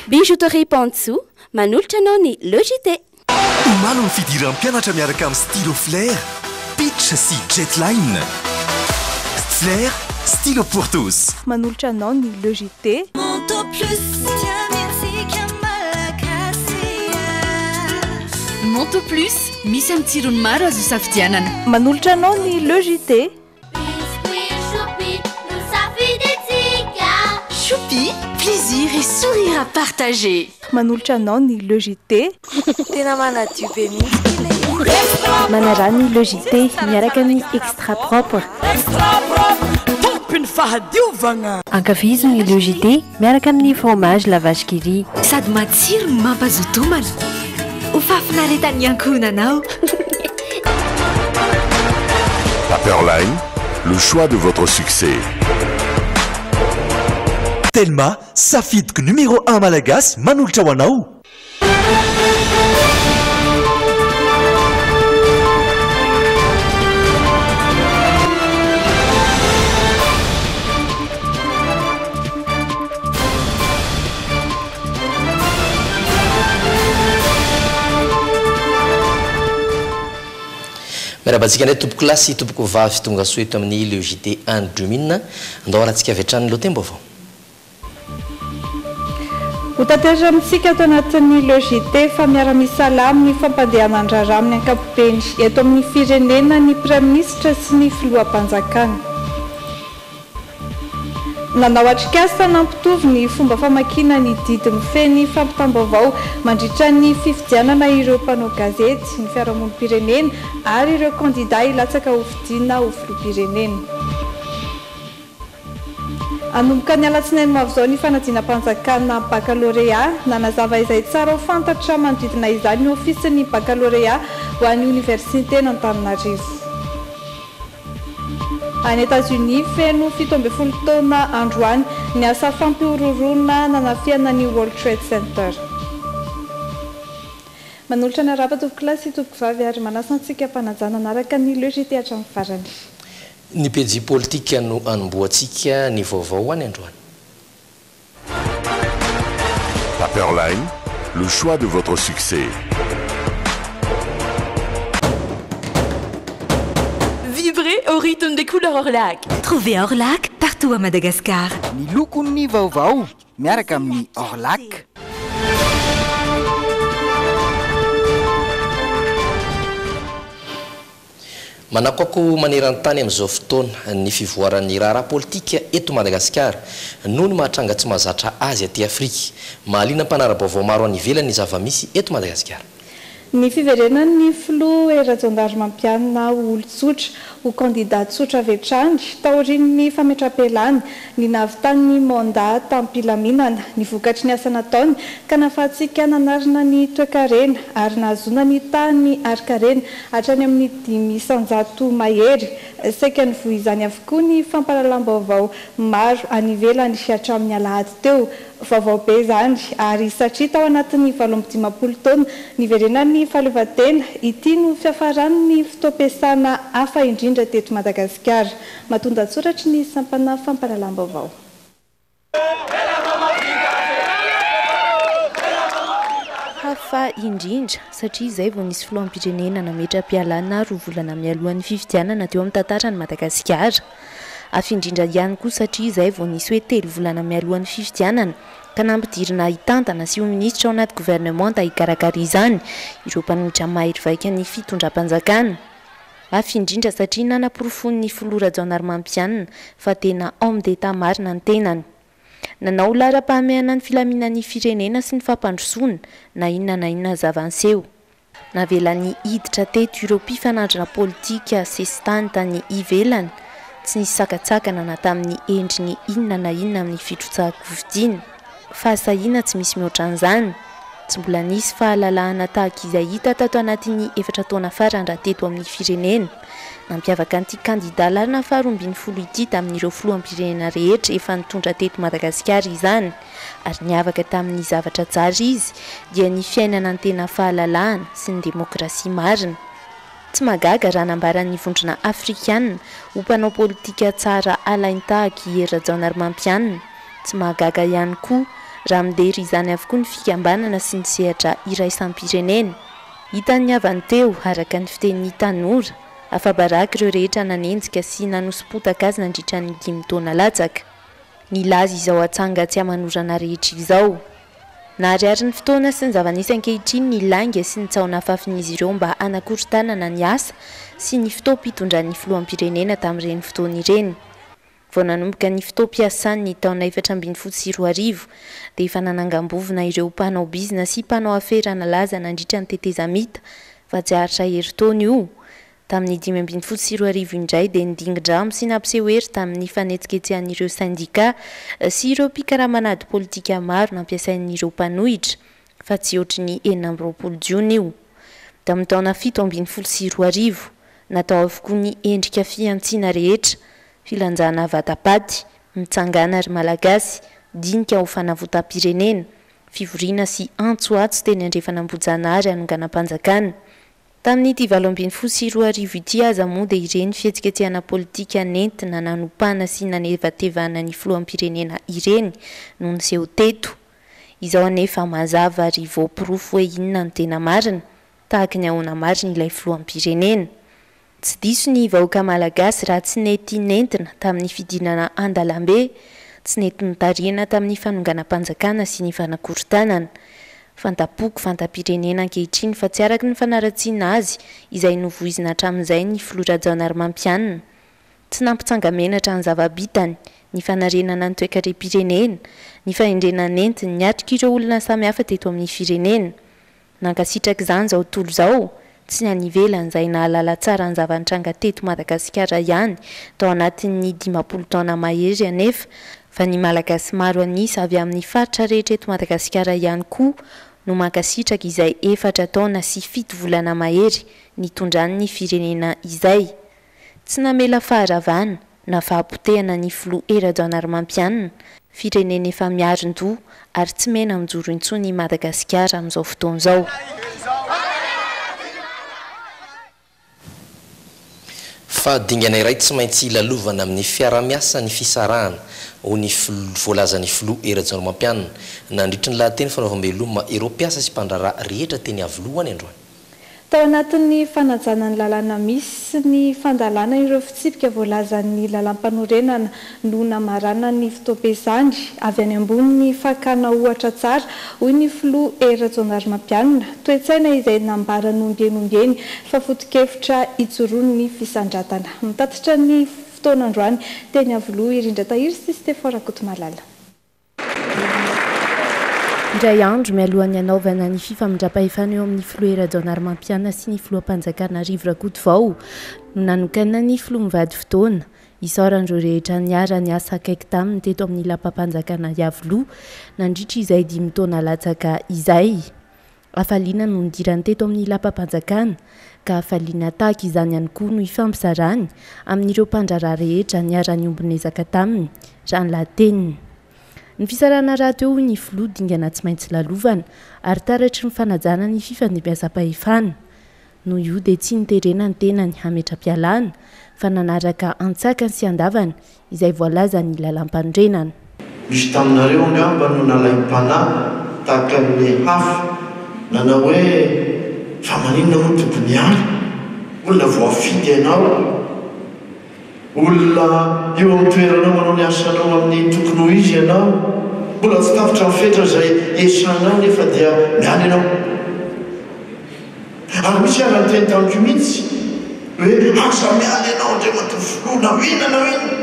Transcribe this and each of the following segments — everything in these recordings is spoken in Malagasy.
Bijouterie Pantsoa, manolotra anao ny Le JT. Omano ny fidiran'ny mpianatra miaraka amin'ny stylo Flair, Pitch sy Jetline. Flair, stylo pour tous. Manolotra anao ny Le JT. Monto plus tiantsika Malagasy a. Monto plus, misy amin'ny tsirony maro azo isafidianana. Manolotra anao ny Le JT. Biscuit Choupi no safidintsika. Choupi, plaisir et sourire à partager. Manolotra anao ny Le JT. Tena manadio be mihitsy ilay izy. Manaraha ny Le JT miaraka amin'ny Extra Propre. Extra propre, tompon'ny fahadiovagna. Ankafizo ny Le JT miaraka amin'ny fromage La Vache qui rit. Sady matsiro no mampazoto homana. Ho fahafinaretan'ny ankohonanao. Paperline, le choix de votre succès. Telma, safidiko numéro un malagasy manolotra ho anao. Miarahaba antsika indray tompoko lahy sy tompoko vavy tonga soa eto amin'ny Le JT Andromina. Andao harantsika avy hatrany ny lohatenim-baovao. Ho tanteraka amintsika ato anatin'ny Le JT fa miara-misalahy amin'ny fampandehanan-draharaha amin'ny ankapobeny eto amin'ny firenena ny Praiminisitra sy ny Filoham-panjakana. Nanao atrikasa nampitovy ny fomba famakiana ny didy mifehy ny fampitam-baovao mandritra ny fifidianana ireo mpanao gazety, ny fiarahamonim-pirenena ary ireo kandida hilatsaka hofidiana ho filoham-pirenena. Hanomboka ny alatsinainy ho avy izao ny fanadinam-panjakana bakalorea. Nanazava izay tsara ho fantatra manodidina izany ny ofisin'ny bakalorea ho an'ny oniversiten'Antananarivo. Any Etazonia, feno 17 taona androany ny asa fampihorohoroana nanafihana ny World Trade Center. Manolotra ny arahaba tompokolahy sy tompokovavy ary manasa antsika am-panajana hanaraka ny Le JT hatramin'ny farany. Ny pejy politika no anombohantsika ny vaovao ho any androany. Paperline, le choix de votre succès. Vibrez au rythme des couleurs Orlac. Trouvez Orlac partout à Madagascar. Ny lokon'ny vaovao miaraka amin'ny Orlac. Manakoako maneran-tany amin'izao fotoana ny fivoaran'ny raharaha politika eto Madagasikara noho ny maha tranga tsy mahazatra azy aty Afrika. Mahaliana mpanara-baovao maro any ivelany ny zava-misy eto Madagasikara. Ny fiverenan'ny filoha Hery Rajaonarimampianina ho olon-tsotra, ho kandida tsotra avy hatrany, taorian'ny fametraham-pialany, ny nahavitany ny mandat tamim-pilaminana, ny vokatry ny asa nataony ka nahafahantsika nanarina ny toekarena ary nahazoana ny tahan'ny harin-karena hatrany amin'ny 5% mahery. Saika nivoy izany avokoa ny fampahalalam-baovao maro any ivelany hatramin'ny alahady teo. Vaovao be izany ary satria tao anatin'ny 58 taona niverenan'ny fahaleovantena, ity no fiafaran'ny fotoam-piasana hafa indrindra teto Madagasikara. Matoan-datsoratry ny sampana fampahalalam-baovao. Hafa indrindra, satria izay vao nisy filoham-pirenena nametra-pialana roa volana mialohan'ny fifidianana teo amin'ny tantaran'i Madagasikara. Hafa indrindra ihany koa satria izay vao nisy hoe telo volana mialohan'ny fifidianana ka nampidirina hitantana sy ho minisitra ao anaty governemanta hikarakara izany ireo mpanohitra mahery vaika ny fitondram-panjakana. Hafa indrindra satria nanaporofoin'ny filoha Rajaonarimampianina fa tena homme d'Etat marina ny tenany. Nanao laharam-pahamehana ny filaminan'ny firenena sy ny fampandrosoana na inona na inona zava-niseho. Navelany hiditra teto ireo mpifanandrina politika sesitany tany ivelany, tsy nisy sakantsakana na tamin'ny endriny inona na inona amin'ny fitrotsahan-kofidina. Fahasahiana tsy misy mihoatra an'izany. Tsy mbola nisy fahalalahana tahaka izay hita tato anatin'ny efatra taona farany raha teto amin'ny firenena. Nampiavaka an'ity kandida laharana faharoa ambin'ny folo ity tamin'ireo filoham-pirenena rehetra efa nitondra teto Madagasikara izany ary niavaka tamin'ny zavatra tsara izy dia ny fiainana ny tena fahalalahana sy ny demokrasia marina. Tsy mahagaga raha nambaran'ny vondrona afrikanina ho mpanao politika tsara alain-tahaka i Hery Rajaonarimampianina. Tsy mahagaga ihany koa raha midera izany avokoa ny fikambanana sy ny sehatra iraisam-pirenena. Hitan'ny havany teo, araka ny fitenin'ny tanora, afa-baraka ireo rehetra nanenjika sy nanoso-potaka azy nandritra ny dimy taona latsaka. Nilaza izao atsanga tsy aman'orana rehetra izao. Naharihary ny fotoana sy ny zava-nisy ankehitriny ny lainga sy ny tsaho nafafin'izy ireo mba hanakorontanana ny asa sy ny fotoam-pitondran'ny filoham-pirenena tamin'ireny fotoana ireny. Vao nanomboka ny fotoam-piasany ny taona 2014 dia efa nanangam-bovona ireo mpanao bizina sy mpanao afera nalaza nandritra ny tetezamita fa tsy haharitra herintaona io. Tamin'ny 2015 indray dia nidingin-drano sy nampiseho hery tamin'ny fanetsiketsehan'ireo sendika sy ireo mpikaraman'ady politika maro nampiasain'ireo mpanohitra fa tsy ohatry ny 26 jiona io. Tamin'ny taona 2017, natao avokoa ny endrika fihantsiana rehetra, filanjana vata-paty, mitsangàna ry Malagasy, dinika ho fanavotam-pirenena, fivoriana sy antsoantso teny Andrefan'Ambohijanahary hanonganam-panjakana. Tamin'ity 2018 ity aza moa dia ireny fihetsiketsehana politika nentina nanopana sy nanevatevana ny filoham-pirenena ireny no niseho teto. Izao anefa mazava ary voaporofo hoe inona no tena marina, tahaky ny ahoana marina ilay filoham-pirenena. Tsy diso ny vahoaka malagasy raha tsy nety nentina tamin'ny fidinana an-dalambe, tsy nety notarihina tamin'ny fanonganam-panjakana sy ny fanakorontanana. Fanta-poko, fanta-pirenena ankehitriny fa tsy araka ny fanaratsiana azy izay novoizina hatramin'izay ny filoha Rajaonarimampianina. Tsy nampitsanga-menatra ny zava-bitany, ny fanarenana ny toekarem-pirenena, ny fahendrena nentiny niatrika ireo olona samihafa teto amin'ny firenena. Nankasitraka izany izao tontolo izao, tsy ny any ivelany izay nahalala tsara ny zava-nitranga teto Madagasikara ihany tao anatin'ny 50 taona mahery anefa, fa ny Malagasy maro an'isa avy amin'ny faritra rehetra eto Madagasikara ihany koa no mankasitraka izay efatra taona sy fito volana mahery nitondrany ny firenena izay. Tsy namela faharavana na fahapotehana ny filoha Hery Rajaonarimampianina, firenena efa miarin-doha ary tsy mena mijoro intsony i Madagasikara amin'izao fotoana izao. Fa dingana iray tsy maintsy lalovana amin'ny fiaraha-miasa ny fisarahana, hoy ny voalazan'ny filoha Hery Rajaonarimampianina nandritry ny lahateny fanaovam-beloma ireo mpiasa sy mpandraharaha rehetra teny Iavoloha ny androany. Tao anatin'ny fanajana ny lalàna misy sy ny fandalana ireo fitsipika voalazan'ny lalàmpanorenana no namarana ny fotoam-piasany, avy any ambony ny fakana ohatra tsara, hoy ny filoha Hery Rajaonarimampianina, toe-tsaina izay nambarany ombieny ombieny fa foto-kevitra ijoroan'ny fisandratana. Mitatitra ny fotoana androany teny Iavoloha i Rindra Tahiry sy Stefan Rakotomalala. Indray andro mialohan'ny hanaovana ny fifamindram-pahefana eo amin'ny filoha Hery Rajaonarimampianina sy ny filoham-panjakana Rivo Rakotovao no nanokanan'ny filoha mivady fotoana hisaorana ireo rehetra niara-niasa akaiky taminy teto amin'ny lapam-panjakana Iavoloha nandritra izay dimy taona latsaka izay. Hafaliana no nidirany teto amin'ny lapam-panjakana ka hafaliana tahaka izany ihany koa no ifampizarany amin'ireo mpandraharaha rehetra niara-niombon'ezaka taminy, raha ny lahateniny. Ny fisarahana rahateo hoy ny filoha dingana tsy maintsy lalovana ary taratry ny fanajana ny fifandimbiasam-pahefana. Noho io dia tsy noterena ny tenany hametra-pialana fa nanaraka antsakany sy andavany izay voalazan'ny lalàmpanorenana. Misy taminareo angamba no nalaim-panahy tahaka ny hafa, nanao hoe, Fa maninona moa tokony hiala? Olona voafidy ianao. Olona eo amin'ny toeranao manao ny asanao amin'ny tokony ho izy ianao. Mbola tsy tapitra ny fetra izay iasanao nefa dia miala ianao. Ary misy ary niteny tamiko mihitsy hoe aza miala ianao Andriamatoa Filoha na inona na inona.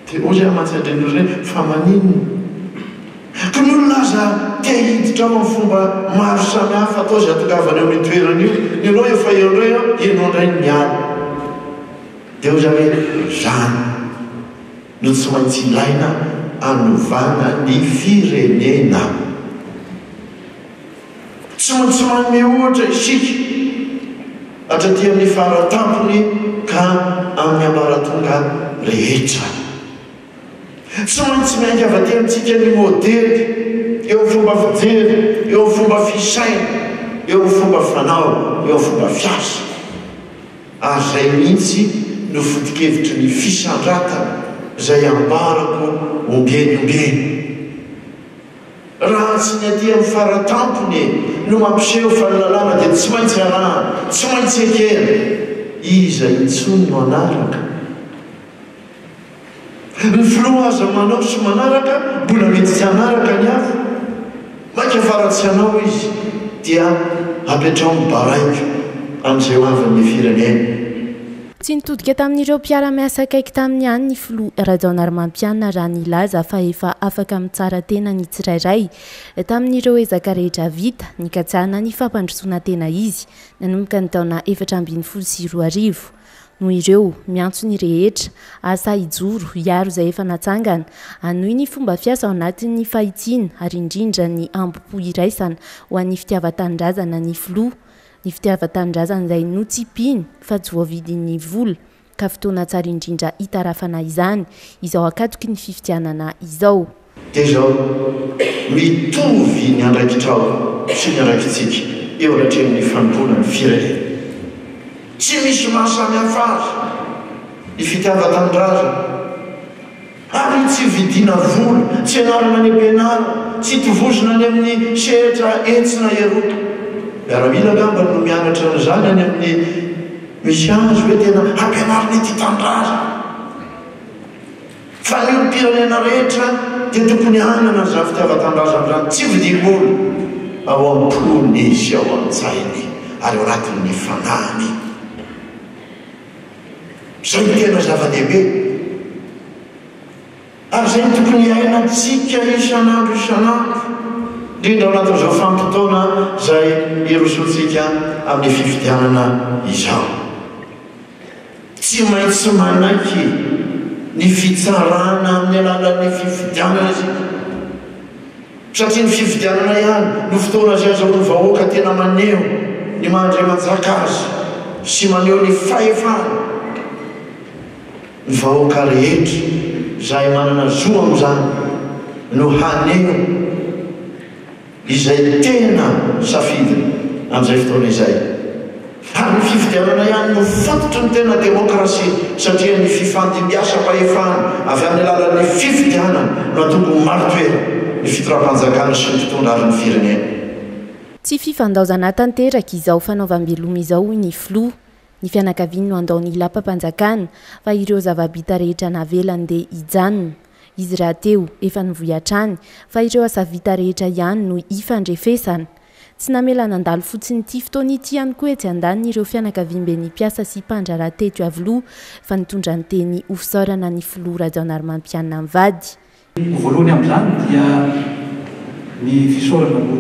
Dia hoy aho mantsy an'ireny olona ireny, fa maninona? Koa ny olona aza te hiditra ao amin'ny fomba maro samihafa atao izay hatongavana eo amin'io toerana io, ianao efa eo indray an, ianao indray no miala. Dia hoy aho hoe, izany no tsy maintsy ilaina hanovana ny firenena. Tsy maintsy manome ohatra isika hatraty amin'ny fara tampony ka amin'ny ambaratonga rehetra. Tsy maintsy miainga avy aty amintsika ny modely eo amin'ny fomba fijery, eo amin'ny fomba fisaina, eo amin'ny fomba fanao, eo amin'ny fomba fiasa. Ary izay mihitsy no foto-kevitry ny fisandratana izay ambarako ombieny ombieny. Raha tsy ny aty amin'ny fara tampony no mampiseho fa ny lalàna dia tsy maintsy arahana, tsy maintsy ekena, iza intsony no hanaraka? Ny filoha aza manao sy manaraka, mbola mety tsy hanaraka ny hafa. Mainka fa raha tsy hanao izy dia apetraho ny baraingo amin'izay ho avin'ny firenena. Tsy nitodika tamin'ireo mpiara-miasa akaiky taminy ihany ny filoha Rajaonarimampianina raha nilaza fa efa afaka mitsara tena ny tsirairay tamin'ireo ezaka rehetra vita nikatsahana ny fampandrosoana tena izy nanomboka ny taona 2014. Noho ireo, miantso ny rehetra, asa hijoro, hiaro izay efa natsangana, hanohy ny fomba fiasa ao anatin'ny fahitsiana ary indrindra ny hambom-po iraisana ho an'ny fitiavan-tanindrazana ny filoha. Ny fitiavan-tanindrazana izay notsipihiny fa tsy voavidin'ny vola, ka fotoana tsara indrindra hitarafana izany, izao ankatoky ny fifidianana izao. Dia izao, mitovy ny andraikitrao sy ny andraikitsika eo anatrehan'ny fanompoana ny firenena. Tsy misy maha samy hafa azy ny fitiavan-tanindrazana. Ary tsy vidiana vola, tsy ianarana any am-pianarana, tsy tovozina any amin'ny sehatra etsy na eroa. Miaramila angamba no mianatra an'izany any amin'ny misy azy hoe tena hampianarina ity tanindrazana. Fa ny olom-pirenena rehetra dia tokony hanana izany fitiavan-tanindrazana izany, tsy vidiam-bola, ao am-pony sy ao an-tsainy ary ao anatin'ny fanahiny. Izay no tena zava-dehibe. Ary izay no tokony hiainantsika isan'andro isan'andro, indrindra ao anatin'izao vanim-potoana izay hirosoantsika amin'ny fifidianana izao. Tsy maintsy manaiky ny fitsarana amin'ny alalan'ny fifidianana isika, satria ny fifidianana ihany no fotoana izay azahoan'ny vahoaka tena maneho ny maha Andriamanjaka azy sy maneho ny fahefany. Ny vahoaka rehetra izay manana zo amin'izany no haneho. Izay tena safidiny amin'izay fotoana izay. Ary ny fifidianana ihany no fototry ny tena demokrasia satria ny fifandimbiasam-pahefana avy amin'ny alalan'ny fifidianana no hahatonga ho marin-toerana ny fitondram-panjakana sy ny mpitondra ary ny firenena. Tsy fifandaozana tanteraka izao fanaovam-beloma izao hoy ny filoha. Ny fianakaviany no handao ny lapam-panjakana, fa ireo zava-bita rehetra navelany dia hijanona. Izy rahateo efa nivoy hatrany, fa ireo asa vita rehetra ihany no hifandrefesana. Tsy namela nandalo fotsiny ity fotoana ity ihany koa etsy andaniny ireo fianakaviamben'ny mpiasa sy mpandraharaha teto Iavoloha, fa nitondra ny teny ho fisaorana ny filoha Rajaonarimampianina mivady. Ny voalohany amin'izany dia ny fisaorana aloha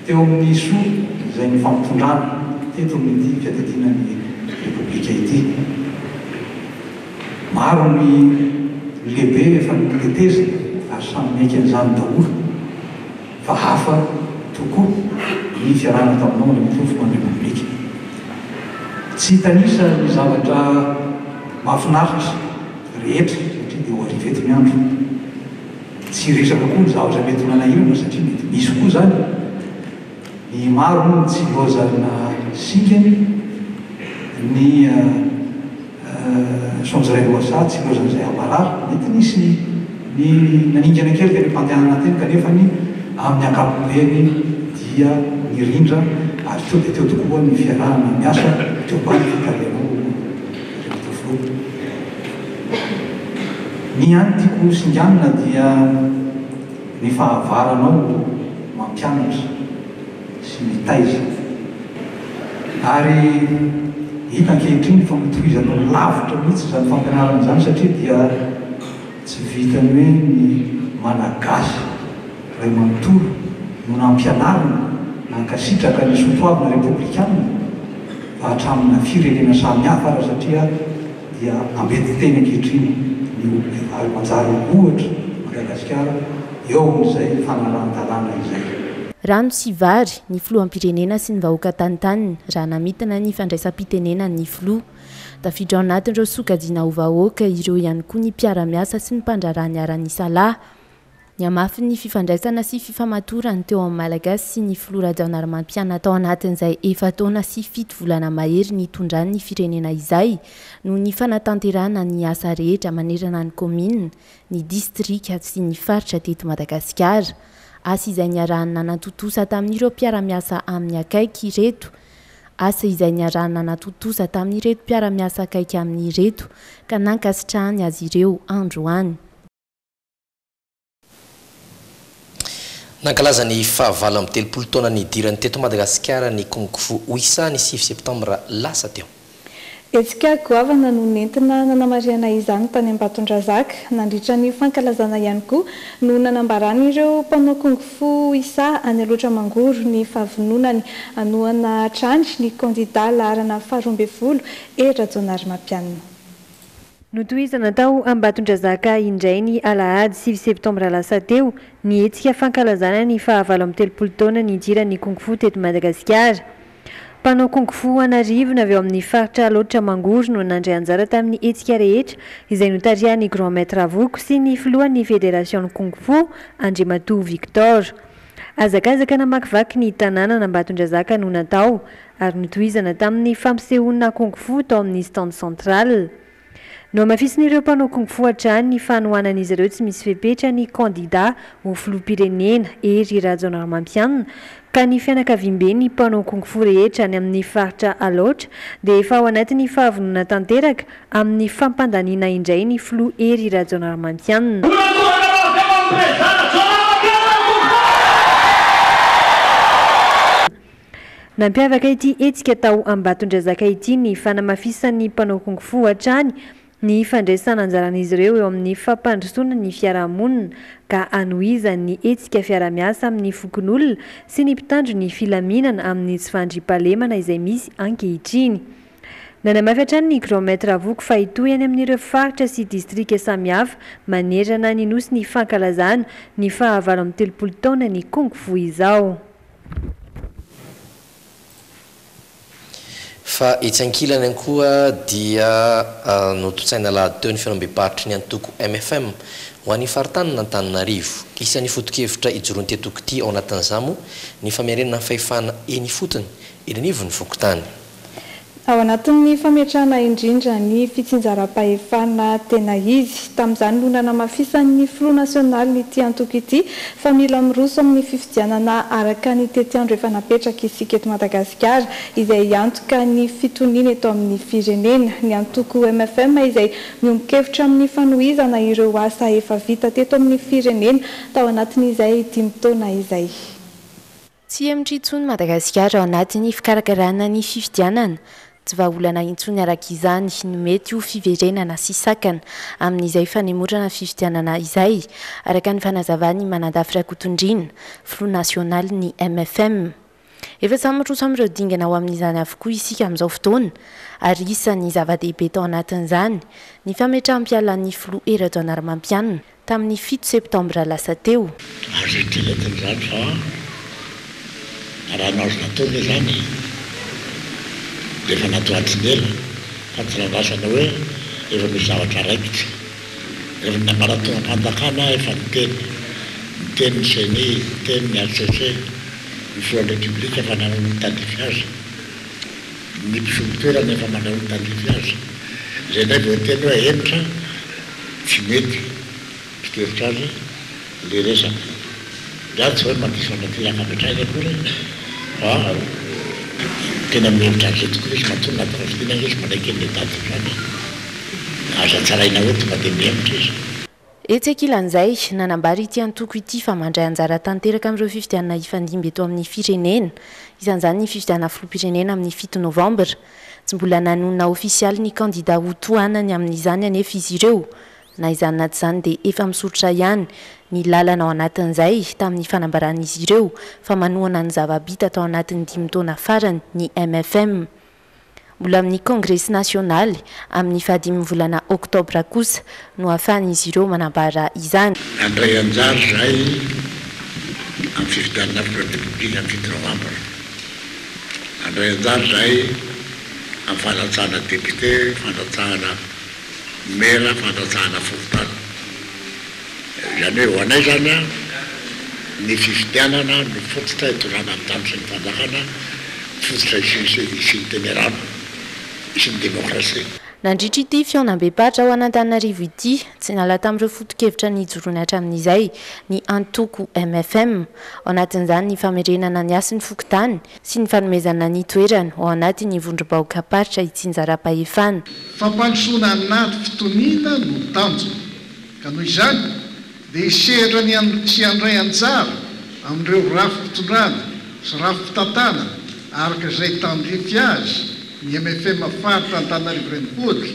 teo amin'ny soa izay nifampitondrana teto amin'ity fiadidiana ny Repoblika ity. Maro ny lehibe efa notetezina ary samy niaiky an'izany daholo fa hafa tokoa ny fiarahana taminao Andriamatoa Filohan'ny Repoblika. Tsy hitanisa ny zavatra mahafinaritra. rehetra satria dia ho hariva eto ny andro. Tsy hiresaka koa ny zavatra mety ho nanahirana satria mety misy koa izany. Ny maro moa no tsy ilaozana singany, ny soanjiray lohasaha tsy ilaozan'izay hamarara. Mety nisy ny naningana kely teny am-pandehanana teny kanefa ny amin'ny ankapobeny dia nirindra ary teo dia teo tokoa ny fiarahana miasa teo ambany fitarihanao Andriamatoa Filoha. Ny hany tiako ho singanina dia ny fahavaranao mampianatra sy mitaiza. Ary hita ankehitriny fa notohizanao lavitra mihitsy izany fampianarana izany satria dia tsy vitan'ny hoe ny Malagasy iray manontolo no nampianarina nankasitraka ny soatoavina repoblikanina fa hatramina firenena samy hafa ara satria dia ambetinteny ankehitriny ny ary manjary ho ohatra Madagasikara eo amin'izay fanarahan-dalàna izay. Rano sy vary, ny filoham-pirenena sy ny vahoaka tantaniny raha namintina ny fandraisam-pitenenan'ny filoha. Tafiditra ao anatin'ireo sokajiana ho vahoaka ireo ihany koa ny mpiara-miasa sy ny mpandraharaha niara-nisalahy. Nihamafy ny fifandraisana sy fifamatorany teo amin'ny Malagasy sy ny filoha Rajaonarimampianina tao anatin'izay efa-taona sy fito volana mahery nitondrany ny firenena izay noho ny fanatanterahana ny asa rehetra manerana ny kaominina, ny distrika sy ny faritra teto Madagasikara. Asa izay niarahany nanatontosa tamin'ireo mpiara-miasa aminy akaiky ireto. Asa izay niarahany nanatontosa tamin'ireto mpiara-miasa akaiky aminy ireto ka nankasitrahany azy ireo androany. Nankalaza ny faha 38 taona nidirany teto Madagasikara ny Kung Fu Wisa ny 9 septambra lasa teo. Hetsika goavana no nentina nanamarihana izany tany Ambatondrazaka. Nandritra ny fankalazana ihany koa no nanambaran'ireo mpanao Kung Fu Wisa any Alaotra Mangoro ny fahavononany hanohana hatrany ny kandida laharana faha 12 Hery Rajaonarimampianina. Notohizana tao Ambatondrazaka indray ny alahady 9 septambra lasa teo ny hetsika fankalazana ny faha 38 taona nidiran'ny Kung Fu teto Madagasikara. Mpanao Kung Fu an'arivony avy ao amin'ny faritra Alaotra Mangoro no nandray anjara tamin'ny hetsika rehetra izay notarihan'ny Grand Maître Avoko sy ny filohan'ny Federasion'ny Kung Fu, Andriamatoa Victor. Hazakazaka namakivaky ny tanànan'Ambatondrazaka no natao ary notohizana tamin'ny fampisehoana Kung Fu tao amin'ny Stand Central. Nohamafisin'ireo mpanao Kung Fu hatrany ny fanohanan'izy ireo tsy misy fepetra ny kandida ho filoham-pirenena, Hery Rajaonarimampianina, ka ny fianakaviamben'ny mpanao Kung Fu rehetra any amin'ny faritra Alaotra dia efa ao anatin'ny fahavonona tanteraka amin'ny fampandaniana indray ny filoha Hery Rajaonarimampianina. Nampiavaka ity hetsika tao Ambatondrazaka ity ny fanamafisan'ny mpanao Kung Fu hatrany ny fandraisana anjaran'izy ireo eo amin'ny fampandrosoana ny fiarahamonina ka hanohizany ny hetsika fiarahamiasa amin'ny fokonolona sy ny mpitandro ny filaminana amin'ny tsy fandriampahalemana izay misy ankehitriny. Nanamafy hatrany ny Grand Maître Avoko fa hitohy any amin'ireo faritra sy distrika samihafa manerana ny Nosy ny fankalazana ny faha 38 taona ny Kung Fu izao. Fa etsy ankilany ihany koa dia notontosaina alahady teo ny fihaonambem-paritry ny antoko mfm ho an'ny faritanin'Antananarivo. Isan'ny foto-kevitra ijoroan'ity antoko ity ao anatin'izany moa ny famerenana ny fahefana eny ifotony eny anivon'ny fokontany. Ao anatin'ny fametrahana indrindra ny fitsinjaram-pahefana tena izy. Tamin'izany no nanamafisan'ny filoha nasionalin'ity antoko ity fa mila miroso amin'ny fifidianana araka ny tetiandro efa napetraka isika eto Madagasikara izay hiantoka ny fitoniana eto amin'ny firenena. Ny antoko mfm izay miombon-kevitra amin'ny fanohizana ireo asa efa vita teto amin'ny firenena tao anatin'izay dimy taona izay. Tsy hihemotra intsony Madagasikara ao anatin'ny fikarakarana ny fifidianana. Tsy vahaolana intsony araka izany ny mety ho fiverenana sy sakana amin'izay fanemorana fifidianana izay, araka ny fanazavan'i Manandafy Rakotondriana, filoha nasionalin'ny mfm. Efa samy miroso amin'ireo dingana ho amin'izany avokoa isika amin'izao fotoana ary isan'ny zava-dehibe tao anatin'izany ny fametraham-pialan'ny filoha Hery Rajaonarimampianina. tamin'ny 7 septambra lasa teo. Azo eritreretina izany fa raha nahazo natao ve izany dia efa natao hatry ny ela fa tsy nandrasana hoe efa misy zavatra raikitra. Rehefa ny ambaratonga-panjakana efa niteny, niteny ny ceni, niteny ny HCC, ny filohan'ny Repoblika efa nanao ny tandrify azy, ny mpisolo toerana efa manao ny tandrify azy. Izay indray vao hiteny hoe ahemotra. Tsy mety mpiteritra azy le resaka. Za tsy hoe mandiso an'ity afapetrahiny akory fa tena mihevitra an'izay tokoa izy matoa natao fidiana ange izy manaiky an'le daty izany e. Aza tsaraina hoe tonga dia mihemotra izy. Etsy ankilan'izay, nanambara ity antoko ity fa mandray anjara tanteraka amin'ireo fifidianana hifandimby eto amin'ny firenena, isan'izany ny fifidianana filoham-pirenena amin'ny 7 novambra. Tsy mbola nanonona ofisialy ny kandida ho tohanany amin'izany anefa izy ireo. Na izany na tsy izany dia efa misoritra ihany ny lalana ao anatin'izay tamin'ny fanambaran'izy ireo fa manohana ny zava-bita tao anatin'ny dimy taona farany ny mfm. Mbola amin'ny kongresy nasionaly amin'ny fahadimin'ny volana oktobra kosa no ahafahan'izy ireo manambara izany. Handray anjara izahay amin'ny fifidianana filohan'ny Repoblika amin'ny 7 novambra. Handray anjara izahay amin'ny fandatsahana député, fandatsahana maire, fandatsahana fokontany. Izany hoe ho anay izany an, ny fifidianana no fototra hitondrana ny tany sy ny fanjakana, fototra hisian'ny hisian'ny temerano, hisian'ny demokrasia. Nandritra ity fihaonambem-paritra ao an'Antananarivo ity, tsy niala tamin'ireo foto-kevitra nijoroany hatramin'izay ny antoko mfm. Ao anatin'izany ny famerenana ny hasin'ny fokontany sy ny fanomezana ny toerana ao anatin'ny vondrom-bahoakam-paritra itsinjaram-pahefana. Fampandrosoana anaty fitoniana no tanjona, ka noho izany dia hisehatra ny sy handray anjara amin'ireo rafi-pitondrana sy rafi-pitantanana araka izay tandrify azy ny mfm Faritra Antananarivo Renivohitra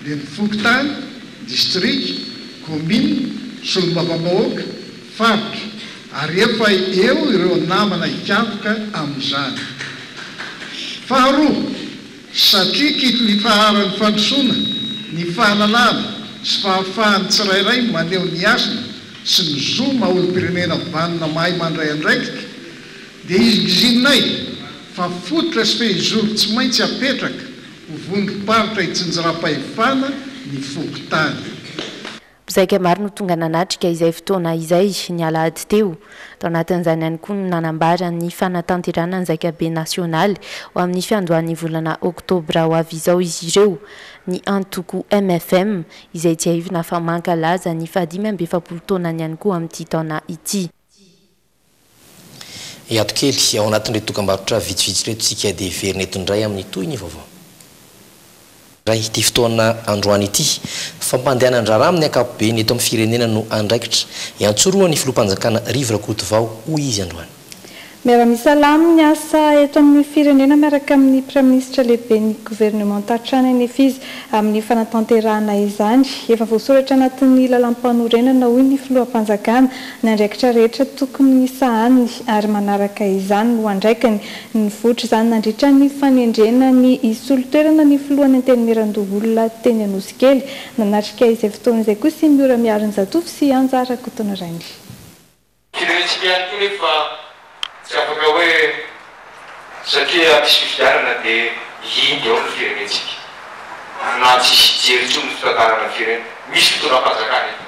dia ny Fokontany, Distrika, Kaominina, Solombavambahoaka, Faritra ary efa eo ireo namana hikatroka amin'izany. Faharoa, satria kitolifaharan'ny fandrosoana ny fahalalana sy fahafahan'ny tsirairay maneho ny hasina sy ny zo maha olom-pirenena vanona mahay mandray andraikitra dia izingizininay fa fototra sy fehizoro tsy maintsy apetraka ho vondrom-paritra itsinjaram-pahefana ny fokontany. Mpizaika maro no tonga nanatrika izay fotoana izay, ny alahady teo. Tao anatin'izany ihany koa no nanambara ny fanatanterahana ny zaikabe nasionaly ho amin'ny fiandohan'ny volana oktobra ho avy izao izy ireo. Ny antoko mfm, izay tsiahivina fa mankalaza ny fahadimy amby efapolo taonany ihany koa amin'ity taona ity. Hiato kely ao anatin'ireto dokambarotra vitsivitsy ireto isika dia hiverina eto indray amin'ny tohin'ny vaovao. Indray ity fotoana androany ity. Fampandehanan-draharaha amin'ny ankapobeny eto amin'ny firenena no andraikitra iantsorohan'ny filoham-panjakana Rivo Rakotovao, hoy izy androany. Miara-misalahy amin'ny asa eto amin'ny firenena miaraka amin'ny Praiminisitra lehiben'ny governemanta hatrany anefa izy amin'ny fanatanterahana izany. Efa voasoratra anatin'ny lalàmpanorenana, hoy ny filoham-panjakana, ny andraikitra rehetra tokony sahaniny ary manaraka izany no andraikiny. Nivoitra izany nandritra ny fanendrena ny hisolo toerana ny filohan'ny Antenimierandoholona teny Anosikely. Nanatrika izay fotoana izay kosa i Miora Miarinjatovo sy Anja Rakotonirainy. Firenentsika ihany koa nefa tsy afaka hoe satria misy fifidianana dia hihindy ao ny firenentsika na tsisy hijery intsony ny fitantanana ny firenena. Misy fitondram-panjakana eto.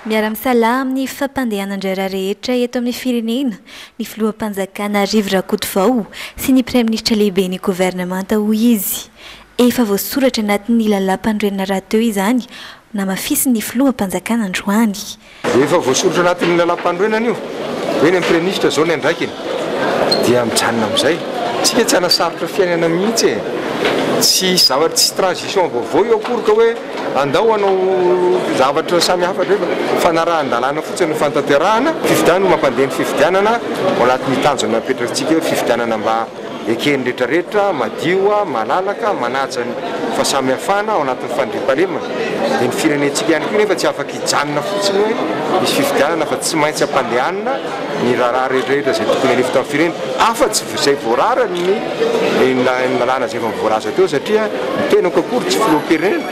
Miara-misalahy amin'ny fampandehanan-draharaha rehetra eto amin'ny firenena ny filoham-panjakana Rivo Rakotovao sy ny praiminisitra lehiben'ny governemanta, hoy izy. Efa voasoratra anatin'ny lalàmpanorenana rahateo izany, namafisin'ny filoham-panjakana androany. Efa voasoratra anatin'ny lalàmpanorenana io, hoe ny praiminisitra izao ny andraikiny, dia mijanona amin'izay. Tsika tsy hanasarotra fiainana mihitsy e! Tsy hisy zavatra, tsy transition vaovao io akory ka hoe andao hanao zavatra samy hafa indray fa fanarahan-dalàna fotsiny no fanatanterahana. Fifidianana no mampandeha ny fifidianana ao anatin'ny tanjona napetrakintsika hoe fifidianana mba eken'ny rehetrarehetra, madio, malalaka, manaja ny fahasamihafana ao anatin'ny fandriampahalemana. Dia ny firenentsika ihany koa nefa tsy afaka hijanona fotsiny hoe misy fifidianana fa tsy maintsy ampandehanina ny raharaha rehetrarehetra izay tokony alefa tamin'ny firenena, afa-tsy izay voararan'ny lalàna izay efa voalaza teo satria ny tenako akory tsy filoham-pirenena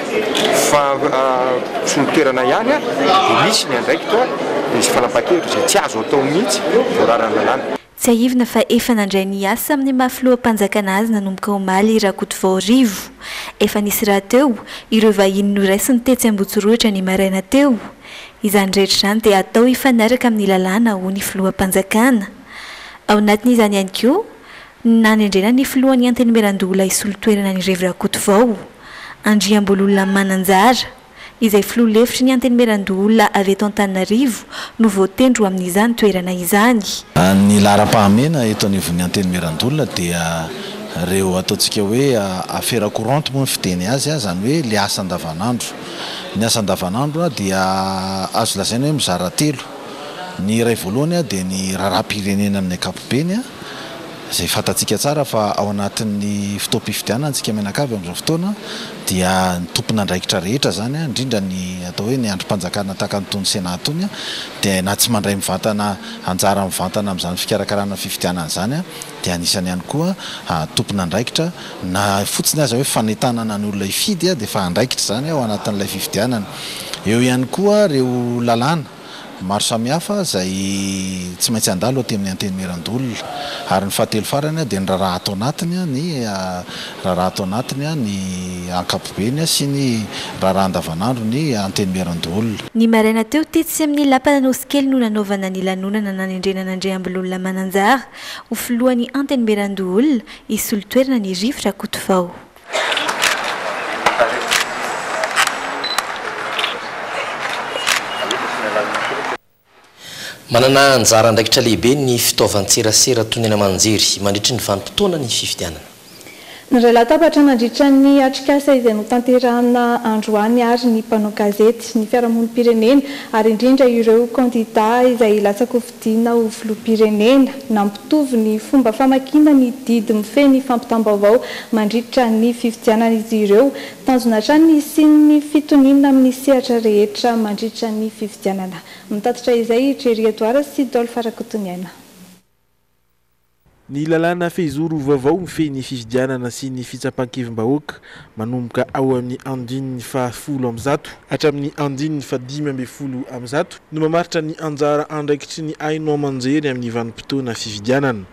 fa mpisolo toerana ihany dia misy ny andraikitra, misy fanapahan-kevitra izay tsy azo atao mihitsy voararan'ny lalàna. Tsiahivina fa efa nandray ny asa amin'ny maha filoham-panjakana azy nanomboka omaly i Rakotovao Rivo. Efa nisy rahateo ireo vahiny noraisiny tetsy Ambohitsorohitra ny maraina teo. Izany rehetra izany dia atao hifanaraka amin'ny lalàna hoy ny filoham-panjakana. Ao anatin'izany ihany koa ny nanendrena ny filohan'ny Antenimierandoholona hisolo toerana an'i Rivo Rakotovao, Andriambololona Mananjara. izay filoha lefitry ny Antenimierandoholona avy eto Antananarivo no voatendry ho amin'izany toerana izany. Ny laharam-pahamehana eto anivon'ny Antenimierandoholona dia ireo ataontsika hoe affaires courantes moa ny fiteny azy, izany hoe ilay asa andavanandro. Ny asa andavanandro dia azo lazaina hoe mizara telo. Ny iray voalohany dia ny raharaham-pirenena amin'ny ankapobeny. izay fantatsika tsara fa ao anatin'ny fotoam-pifidianana isika mianakavy amin'izao fotoana dia ny tompon'andraikitra rehetra izany, indrindra ny atao hoe ny andrim-panjakana tahaka an'itony Sénat itony dia na tsy mandray mivantana anjara mivantana amin'izany fikarakarana fifidianana izany dia anisany ihany koa tompon'andraikitra na fotsiny aza hoe fanentanana ny olona hifidy dia efa andraikitra izany ao anatin'ilay fifidianana. Eo ihany koa ireo lalàna. Maro samihafa izay tsy maintsy handalo aty amin'ny Antenimierandoholona. Ary ny fahatelo farany dia ny raharaha ato anatiny, ny raharaha ato anatiny, ny ankapobeny sy ny raharaha andavanandro ny Antenimierandoholona. Ny maraina teo tetsy amin'ny lapan'Anosikely no nanaovana ny lanonana nanendrena an'Andriambololona Mananjara ho filohan'ny Antenimierandoholona hisolo toerana an'i Rivo Rakotovao. Manana anjara andraikitra lehibe ny fitaovan-tserasera toy ny haino aman-jery mandritry ny vanim-potoanan'ny fifidianana. Niray latabatra nandritra ny atrikasa izay notanterahina androany ary ny mpanao gazety, ny fiarahamonim-pirenena ary indrindra ireo kandida izay hilatsa-kofidina ho filoham-pirenena. Nampitovy ny fomba famakiana ny didy mifehy ny fampitam-baovao mandritra ny fifidianana izy ireo. Tanjona hatrany ny hisian'ny fitoniana amin'ny sehatra rehetra mandritra ny fifidianana. Mitatitra izay i Jerry Edouard sy Dolph Rakotoniaina. Ny lalàna fehizoro vaovao mifehy ny fifidianana sy ny fitsapan-kevim-bahoaka manomboka ao amin'ny andininy faha 110 hatramin'ny andininy faha 115 no mamaritra ny anjara andraikitry ny haino aman-jery amin'ny vanim-potoana fifidianana.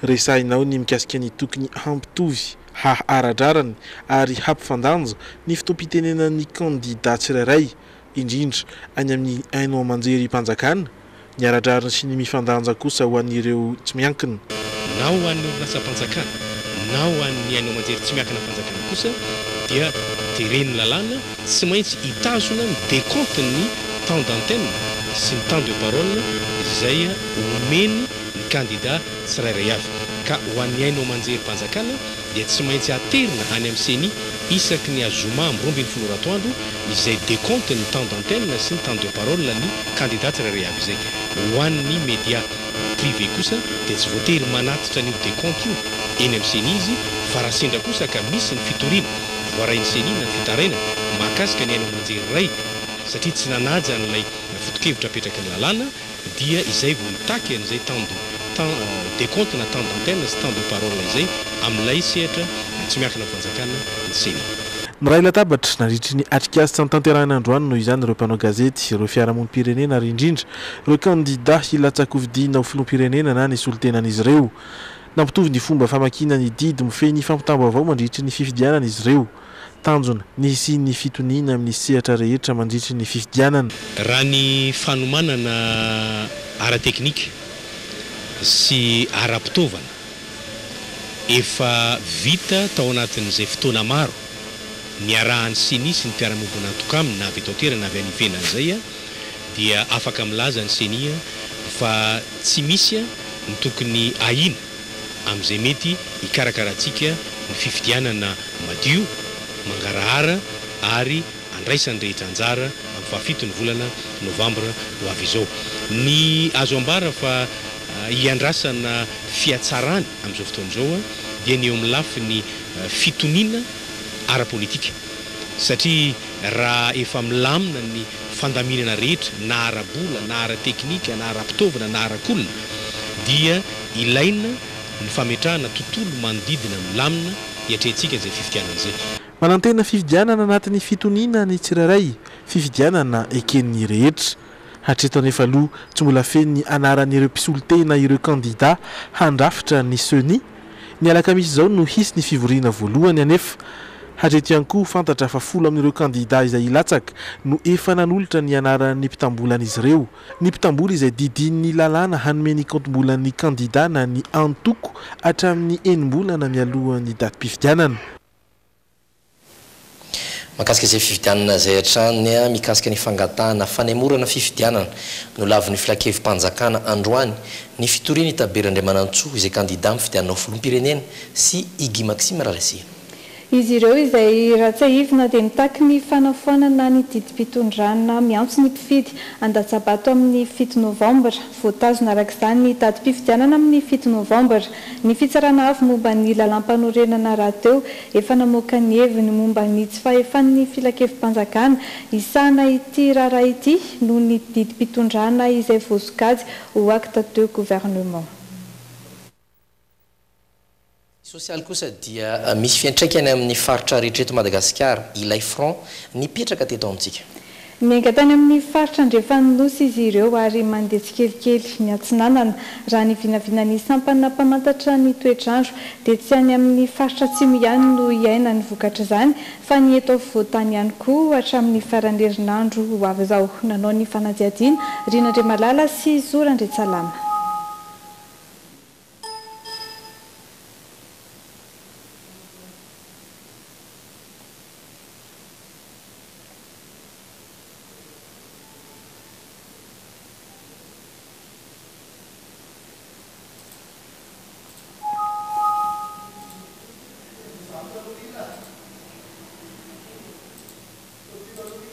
Resahina ao ny mikasika ny tokony hampitovy, haha ara-drariny ary hampifandanja ny fotoam-pitenenan'ny kandidà tsirairay indrindra any amin'ny haino aman-jerim-panjakana, ny ara-drariny sy ny mifandanja kosa ho an'ireo tsy miankina. Na ho an'ny orinasam-panjakana na ho an'ny haino aman-jery tsy miankina fanjakana kosa dia teren'ny lalàna tsy maintsy hitazona ny décompte-n'ny temps d'antenne sy ny temps de parole izay omeny ny kandida tsirairay avy. Ka ho an'ny haino aman-jerim-panjakana dia tsy maintsy aterina any amin'ny ceni isaky ny azoma amin'ny 12 ora atoandro izay decompte ny temps d'antenne sy ny temps de parole ny kandida tsirairay avy izay. Ho an'ny media privé kosa dia tsy voatery manatitra an'io decompte io eny amin'ny ceni izy fa raha sendra kosa ka misy ny fitoriana voarain'ny ceni na ny fitarainana mahakasika ny haino aman-jery iray satria tsy nanaja an'ilay foto-kevitra apetraky ny lalàna dia izay vao mitaky an'izay temps de temps décompte na temps d'antenne sy temps de parole izay amin'ilay sehatra tsy miankina amin'ny fanjakana ny ceni. Niray latabatra nandritry ny atrikasa notanterahina androany noho izany ireo mpanao gazety, ireo fiarahamonim-pirenena ary indrindra ireo kandida hilatsa-kofidina ho filoham-pirenena na ny solontenan'izy ireo. Nampitovy ny fomba famakiana ny didy mifehy ny fampitam-baovao mandritry ny fifidianana izy ireo. Tanjona, ny hisian'ny fitoniana amin'ny sehatra rehetra mandritry ny fifidianana. Raha ny fanomanana ara-teknika sy ara-pitaovana efa vita tao anatin'izay fotoana maro niarahan'ny Ceni sy ny mpiara-miombon'antoka aminy na avy eto an-toerana na avy any ivelany izay dia afaka milaza ny Ceni fa tsy misy ny tokony ahiana amin'izay mety hikarakarantsika ny fifidianana madio, mangarahara ary andraisan'ny rehetra anjara amin'ny fahafito ny volana novambra ho avy izao. Ny azo ambara fa hiandrasana fihatsarany amin'izao fotoana izao dia ny eo amin'ny lafiny fitoniana ara-politika satria raha efa milamina ny fandaminana rehetra na ara-bola na ara-teknika na ara-pitaovana na arak'olona dia ilaina ny fametrahana tontolo manodidina milamina hiatrehantsika izay fifidianana izay. Manantena fifidianana anatin'ny fitoniana ny tsirairay, fifidianana eken'ny rehetra. Hatreto anefa aloha tsy mbola feno ny anaran'ireo mpisolotena ireo kandida handrafitra ny Ceni. Ny alakamisy izao no hisy ny fivoriana voalohany anefa. Hatreto ihany koa fantatra fa folo amin'ireo kandida izay hilatsaka no efa nanolotra ny anaran'ny mpitambolan'izy ireo. Ny mpitambola izay didian'ny lalàna hanome ny kaontim-bolan'ny kandida na ny antoko hatramin'ny enim-bolana mialohan'ny datim-pifidianana. Mahakasika izay fifidianana izay hatrany, mikasika ny fangatahana fanemorana fifidianana, nolavin'ny Filankevi-panjakana androany ny fitorian'i Tabera Andriamanantsoa izay kandida amin'ny fifidianana ho filoham-pirenena sy i Guy Maxime Ralaiseheno. Izy ireo izay raha tsiahivina dia mitaky ny fanafoanana ny didim-pitondrana miantso ny mpifidy handatsa-bato amin'ny fito novambra. Voatazona araka izany ny datim-pifidianana amin'ny fito novambra. Ny Fitsarana Avo momba ny Lalàmpanorenana rahateo efa namoaka ny heviny momba ny tsy fahefan'ny Filankevi-panjakana hisahana ity raharaha ity noho ny didim-pitondrana izay voasokajy ho acte de gouvernement. Ny sosialy kosa dia misy fiantraikany amin'ny faritra rehetra eto Madagasikara ilay front nipetraka teto amintsika. Niainga tany amin'ny faritra andrefan'ny Nosy izy ireo ary mandeha tsikelikely miatsinanana. Raha ny vinavinan'ny sampana mpamantatra ny toetr'andro dia tsy any amin'ny faritra atsimo ihany no hiaina ny vokatr'izany fa ny eto afovoan-tany ihany koa hatramin'ny faran'ny herinandro ho avy izao. Nanao ny fanadihadiana Rina Andriamalala sy Zo Randriantsalama.